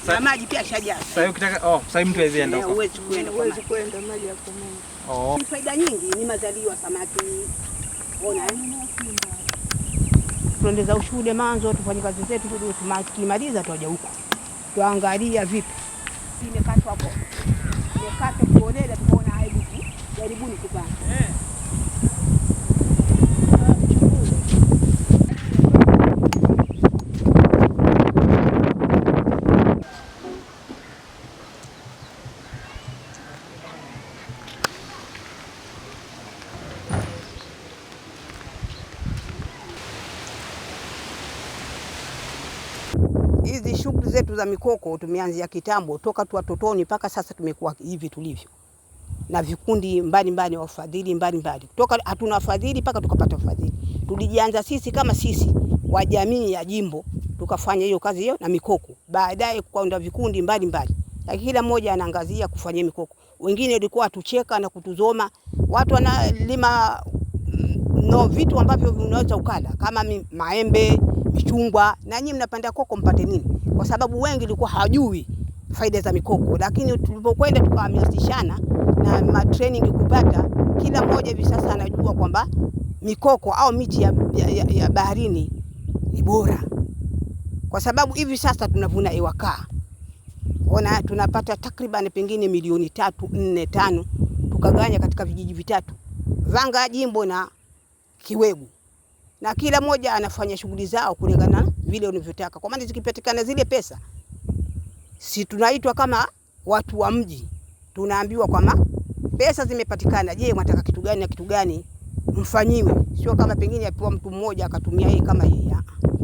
Na maji pia shajaza. Sasa ukitaka, oh, sasa mtu hawezi enda huko. Huwezi kwenda kwa Huwezi maji. kwenda, maji yako mengi. Oh. Faida nyingi ni mazalio ya samaki. Ona eh? Tuendeza ushuhuda manzo, tufanye kazi zetu, tukimaliza tuaje huko. Tuangalia vipi. Imekatwa hapo. Imekatwa kuolela, tukaona aibu tu. Jaribuni kupanda. Hizi shughuli zetu za mikoko tumeanzia kitambo, toka tu watotoni mpaka sasa tumekuwa hivi tulivyo, na vikundi mbalimbali, wafadhili mbalimbali, toka hatuna wafadhili mpaka tukapata wafadhili. Tulijianza sisi kama sisi wa jamii ya jimbo, tukafanya hiyo kazi hiyo na mikoko, baadaye kukaunda vikundi mbalimbali, lakini kila mmoja anaangazia kufanya mikoko. Wengine walikuwa watucheka na kutuzoma, watu wanalima no vitu ambavyo unaweza ukala kama maembe, michungwa, na nyinyi mnapanda koko mpate nini? Kwa sababu wengi walikuwa hawajui faida za mikoko, lakini tulipokwenda tukahamasishana na ma training kupata, kila mmoja hivi sasa anajua kwamba mikoko au miti ya baharini ni bora, kwa sababu hivi sasa tunavuna ewakaa. Ona tunapata takriban pengine milioni 3, 4, 5, tukaganya katika vijiji vitatu, Vanga, Jimbo na Kiwegu, na kila mmoja anafanya shughuli zao kulingana na vile unavyotaka. Kwa maana zikipatikana zile pesa, si tunaitwa kama watu wa mji, tunaambiwa kwamba pesa zimepatikana, je, mnataka kitu gani na kitu gani mfanyiwe. Sio kama pengine apewa mtu mmoja akatumia yeye kama yeye.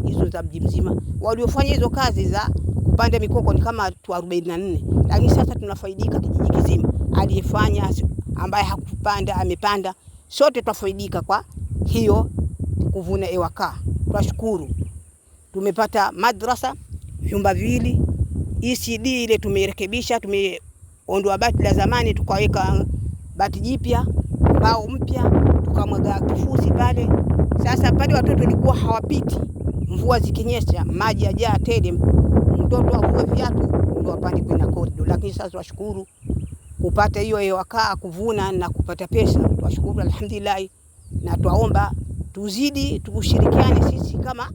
Hizo za mji mzima waliofanya hizo kazi za kupanda mikoko ni kama watu 44, lakini sasa tunafaidika kijiji kizima. Aliyefanya, ambaye hakupanda amepanda, sote twafaidika kwa hiyo kuvuna ewakaa. Twashukuru tumepata madrasa vyumba viwili, ECD ile tumeirekebisha, tumeondoa bati la zamani tukaweka bati jipya, mbao mpya, tukamwaga kifusi pale. Sasa pale watoto walikuwa hawapiti, mvua zikinyesha maji yajaa tele, mtoto avue viatu ndio apande kwenye korido. Lakini sasa twashukuru kupata hiyo ewakaa, kuvuna na kupata pesa, twashukuru alhamdulillah, na twaomba tuzidi tushirikiane sisi kama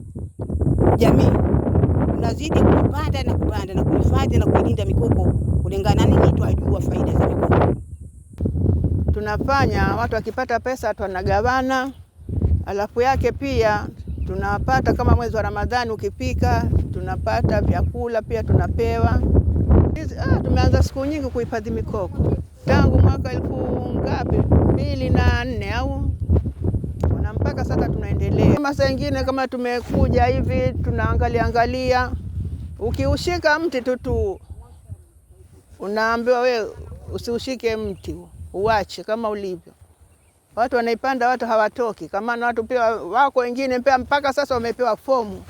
jamii, tunazidi kupanda na kupanda na kuhifadhi na kuilinda mikoko kulingana nini, twajua faida za mikoko. Tunafanya watu wakipata pesa tunagawana, alafu yake pia tunapata kama mwezi wa Ramadhani ukifika tunapata vyakula pia tunapewa. Tumeanza siku nyingi kuhifadhi mikoko tangu mwaka elfu ngapi mbili na nne au na mpaka sasa tunaendelea. Kama saa nyingine kama tumekuja hivi tunaangalia angalia, ukiushika mti tu unaambiwa we usiushike mti, uache kama ulivyo. Watu wanaipanda, watu hawatoki. Kama na watu pia wako wengine pia mpaka sasa wamepewa fomu